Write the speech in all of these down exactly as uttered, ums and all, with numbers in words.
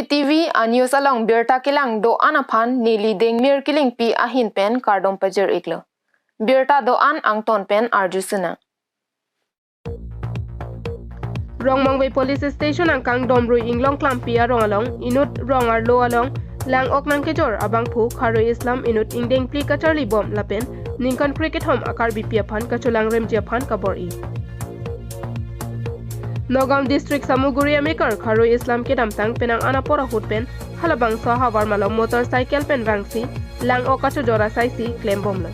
T V a news along birta kelang do-an aphan neli Dengmir Killingpi ahin pen kardom pajir-iklo. Birta do-an angton pen arju sinang. Rongmongve Police Station angkang Domrui Inglong Klampi arong along inut rong arlo along lang-ok nangkejor abangphu Kharo Islam inut ingdengphli kacharlibom lapen ningkan krekethom a Karbipi aphan kacholangremji aphan kabor-i. Nagaon District Samuguri amekar Kharo Islam kedamtang penang an apor ahut pen halabangso ahavar malom motorcycle pen vangsi lang-ok kachojor asaisi klembomlo.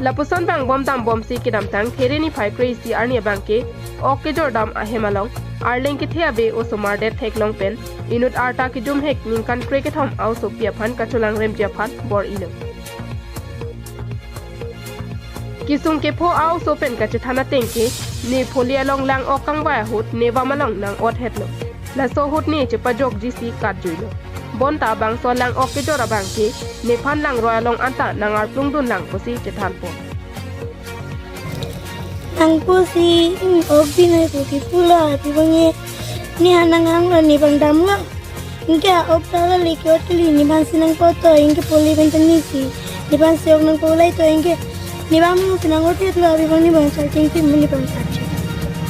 Lapuson vangbom dambomsi kedamtang Phere niphai kre-isi arni abangke ok kejordam ahem along arleng kethe ave osomar det theklong pen inut arta kejumhek ningkan krekethom a-osopi aphan kacholangremji aphan bor-ilo. Kesung kepho a-oso pen kachethan ateng ke, ne pholi along lang-ok kangvai ahut ne vam along nang-ot hetlo. Laso ahut ne chepajokjisi katjuilo. Bonta bangso lang-ok kejor abangke, nephan langroi along anta nang-arplungdunlang pusi chethanpo. Nang pusi, mm, ok binoi pusi pulo, pi bang ye, ne ha nang hanglo, ne bang damlo. Anke ok ta la leke ot kali, nephansi nangpoto, anke pholi pen ta nesi. Nephansi ok nangpo laito, anke ne bangsi nang-ot hetlo, pi bang ne bang charging pi, ne bang charging.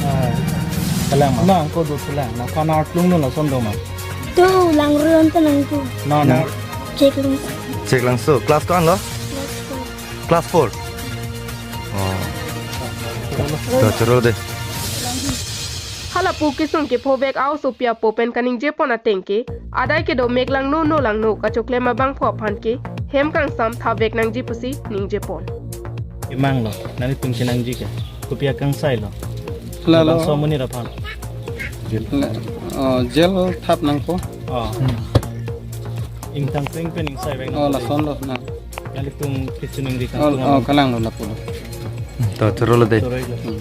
Ah, kalang ma? Nang ko do kalang, nangphan arplungdun lason do ma? Do, langroi anta nang do. Na, na. Nang- Cheklangso. Cheklangso. Class ko-an lo? Class four. Class four. Oh. To, choro de. Halapu kesung kephovek a-osopi apo pen kaningjepon ateng ke, adai kedo mek langno no langno kachoklem abangphu aphan ke, hem kangsam thavek nangji pusi ningjepon. Kemanglo, nanglitum chenangji ke, kopi akangsailo? Lalo. Bangso amonit aphan. La, oh, jail thap nangpo. Oh. Hmm. Ingtang peng pen ingsai vek. Oh, nangpo. Lasonlo nang. Nanglitum kachiningri kan. Oh, oh, kalanglo lapulo. To, choro lo de. Choro lo. Hmm.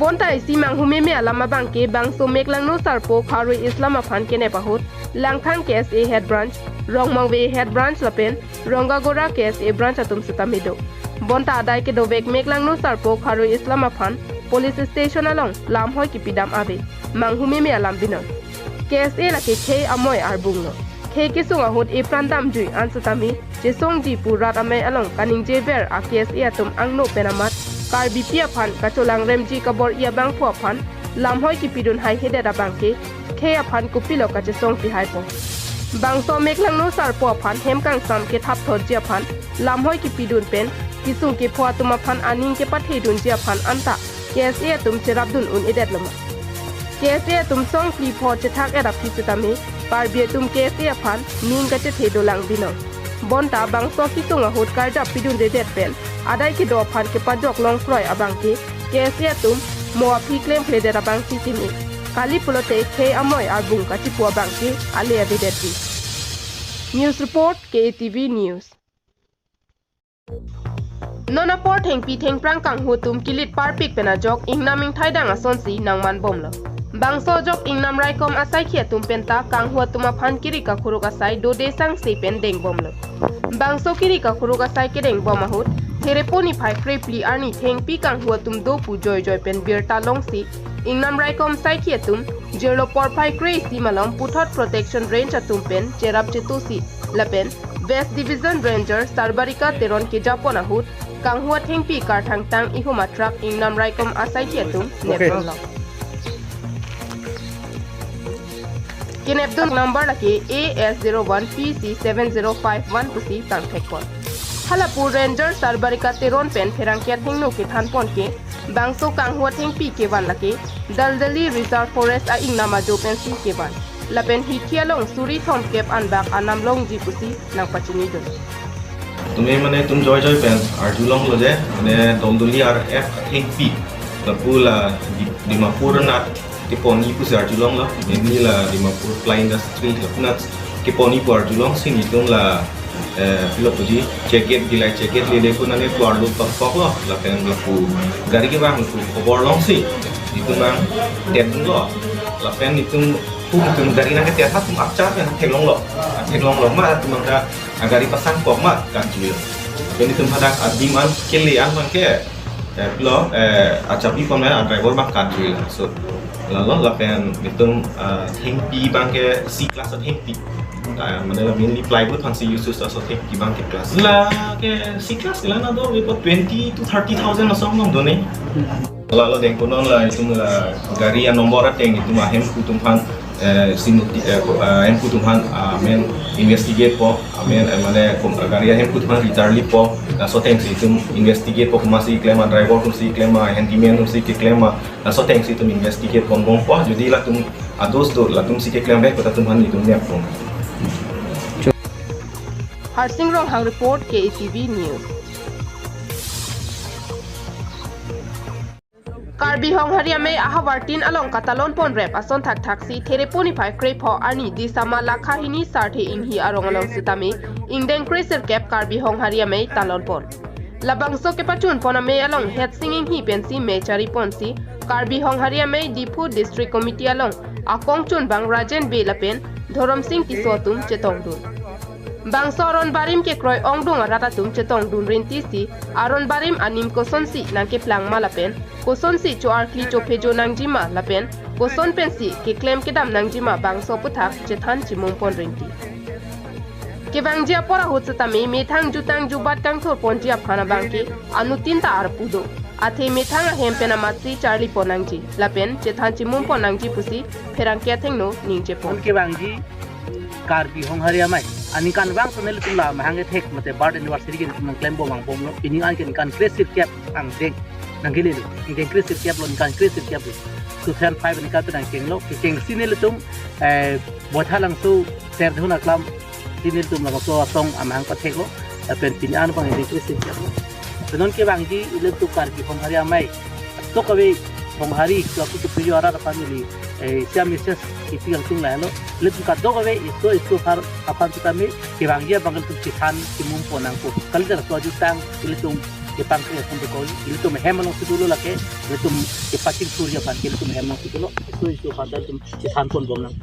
Bonta isi manghumeme alam abangke bangso mek langno sarpo Kharo Islam aphan kenep ahut, Langkhang K S A Head Branch, Rongmongve Head Branch lapen Rongagora K S A Branch atum sitame do. Bonta adai kedovek mek langno sarpo Kharo Islam aphan Police Station along lamhoi kipidam ave, manghumeme alam binong. K S A lake khei amoi arbunglo. Khei kesung ahut epran damjui an sitame chesongji pu rat amei along kaningjever a K S A atum angno pen amat Karbipi aphan kacholangremji kabor-i abangphu aphan lamhoi kipidun haihedet abangke khei aphan kopilo kachesong pihaipo. Bangso mek langno sarpo aphan hem kangsam kethap thotji aphan lamhoi kipidun pen kesung kepho atum aphan aning kepathedunji aphan anta K S A atum cherapdun un-edetlo ma? K S A atum song phli pho chethak-et aphi sitame Karbi atum K S A aphan ning kachethe dolang binong. Bonta bangso kesung ahut karjap pidundedet pen adai kedo aphan kepajok longkroi abangke K S A atum mo aphi klemphledet abangsi kimi. Kali pulote khei amoi arbung kachipu abangke ale avedetji. News report, K A T V News. Non apor thengpi thengphrang kanghu atum kilit parpik pen ajok ingnam ingthaidang asonsi nangmanbomlo. Bangso ajok ingnam raikom asaikhi atum penta kanghu atum aphan kiri kakhuruk asai dode sangse pen dengbomlo. Bangso kiri kakhuruk asai kedengbom ahut, Therepo niphai krephli arni thengpi kanghu atum do pu joijoi pen birta longsi, ingnam raikom asaikhi atum, jirlo porphai kre-isi malom Puthot Protection Range atum pen cherap chetusi, lapen West Division Ranger Sarbarika Teron kejapon ahut, kanghu athengpi karthangtang ihum atrak ingnam raikom asaikhi atum, okay, neplonglo. Kenepdun number lake A S zero one P C seven zero five one pusi tangthekpon. Halapu Ranger Sarbarika Teron pen pherangke athengno kethanpon ke, bangso kanghu athengpi kevan lake Daldali Reserve Forest a-ingnam ajo pensi kevan. Lapen hikhi along suri thomkep anbak anam longji pusi nangpachinidun. Tumi mane itum joijoi pen arjulonglo je, mane Daldali R F athengpi lapu la Di-, Dimapur anat keponji pusi arjulonglo, mainly la Dimapur Ply Industry lapunat keponji pu arjulongsi nelitum la, eh, pilo puji, check gate, dei life jacket lele pu nane pu arlo tokpoklo, lapen lapu gari kevang pu khobor longsi nelitum nangdetlo, lapen nelitum pu nelitum gari nangketer atum achar pen theklonglo, theklonglo ma atum nangta agari pasangkok ma kanjui. Lapen nelitum hadak adim an kele an abangke Eh, lo, eh, achapi pon a driver abang kat jui laso. Lalo lapen itum, eh, thengpi abangke C class athengpi. Eh, mane la mainly plywood aphansi use laso thengpi abangke class. Lake C class ke la nado report twenty to thirty thousand asong nong done. Lalo dengkunon la itum la gari a number ateng itum ahemphu atum aphan, eh, sinuti, eh, ko-, eh, ahemphu atum aphan, ah, amen investigate po, amen, eh, mane kom-, gari ahemphu atum aphan richarli po, laso atengsi itum investigate po, komatsi keklem ma, driver atumsi keklem ma, handyman atumsi keklem ma, laso atengsi itum investigate ponbom po, jodi latum a-dos do, latumsi keklem re, kota atum aphan itum nep pon. Harsing Ronghang report, K A T V News. Karbi Honghari Amei ahavartin along katalon ponrep ason thakthaksi Thereponi phai krepho arni Disama lakha hini sarthe inghi arong along sitame ingdeng kresirkep Karbi Honghari Amei talon pon. Labangso kepachun pon amei along hetsing inghi pensi mei chari ponsi Karbi Honghari Amei Diphu District Committee along akongchun abang Rajen Bey lapen Dhoromsing Tisso atum chetongdun. Bangso aron barim kekroi ongdung arat atum chetongdun rintisi aron barim anim kosonsi nangkeplang ma lapen kosonsi cho-arkli chophejo nangjima lapen koson pensi keklem kedam nangjima bangso aputhak chethan chimum pon rinti. Kevangji apor ahut sitame methang jutang jubat kangthur ponji aphan abangke anuttin ta arpu do. Athe methang ahem pen amatsi charli pon nangji lapen chethan chimum pon nangji pusi pherangke athengno ningje pon. Kevangji Karbi Honghari Amei aningkan vang so nelitum la mahang ethek mate birth anniversary ke nelitum klembom angbomlo. Pini anke ningkan kresirkep angdeng nangkelelo. Ingdeng kresirkep lo, ningkan kresirkep lo. Two thousand five aningkan pen nangkenglo. Kekengsi nelitum, eh, Boithalangso Serdihun aklam si nelitum labangso asong amahang patheklo. Lapen pini an abang ingdeng kresirkep lo. Pen non kevangji ilitum Karbi Honghari Amei, kadokave Honghari, kepu kepuyo arat aphan neli, eh, sia message kipi kangtung lahelo. Ilitum kadokave iso iso aphan, aphan sitame kevangji abang ilitum chethan chimum pon nangpo. Kaliter so ajutang ilitum kepangkri ason dokoi, ilitum hem alongsi dolo lake, ilitum kepachingthurji aphan ke ilitum hem alongsi dolo, iso iso aphan ilitum chethan ponbom nang.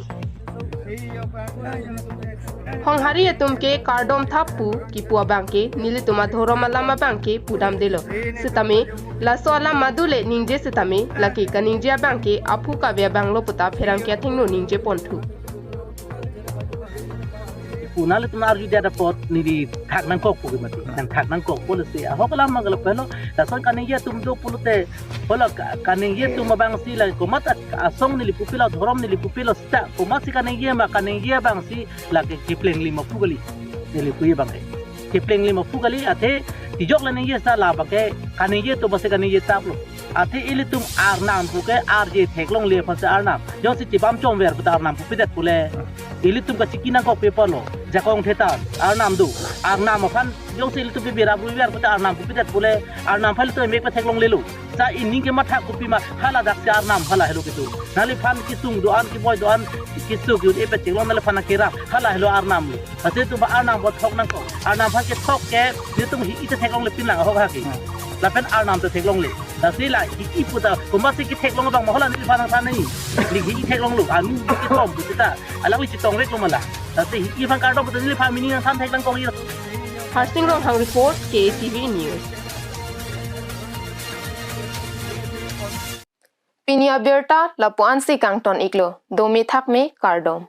Honghari atum ke kardom thap pu kipu abangke nelitum adhorom alam abangke pudamdelo. Sitame laso alam madule ningje sitame lake kaningje abangke aphu kave abanglo puta pherangke athengno ningje ponthu. Pu nanglitum arjudet apot neli thak nangkok pu ke mati. Nangthak nangkok pu lasi ahok alam ma kalapelo. Lason kaningje atum do pulote, hala ka-, kaningje atum abangsi la komat a-, asong neli pupilo, dhorom neli pupilo seta komatsi kaningje ma, kaningje abangsi lake keplengli ma pu kali. Neli pu abangke keplengli ma pu kali, athe tijok la ningje seta labangke kaningje atum abangsi kaningje taplo. Athe ilitum arnam puke arje theklongle aphansi arnam. Jongsi chibam chomver puta arnam pupidet pule. Ilitum kachiki nangkok paper lo. Jakong thetan arnam do. Arnam aphan jongsi ilitum bibirap ruiver puta arnam pupidet pule. Arnam aphan ilitum emek patheklonglelo. Sa ining kemathak kopi ma, hala daksi arnam hala helo kitu. Nangliphan kisung do-an, keboi do-an, kisung ki-un-e patheklong nangliphan nangkerap. Hala helo arnam lo. Lasi itum ba arnam aphan thok nangkok. Arnam aphan kethok ke, itum hi-i ta theklongle pinlang ahok haki. Hmm. Lapen arnam ta theklongle. Lasi la hi-i puta, komatsi ketheklong abang ma hala neliphan nangthan nai. Neli hi-i theklonglo, anu kethom puta. Alangli chetongveklo ma la. Lasi hi-i aphan kardom puta neliphan mini nangthan thek nangkok ir. Harsing Ronghang report, K A T V News. Pini abirta lapu-ansi kangton iklo, dome thakme kardom.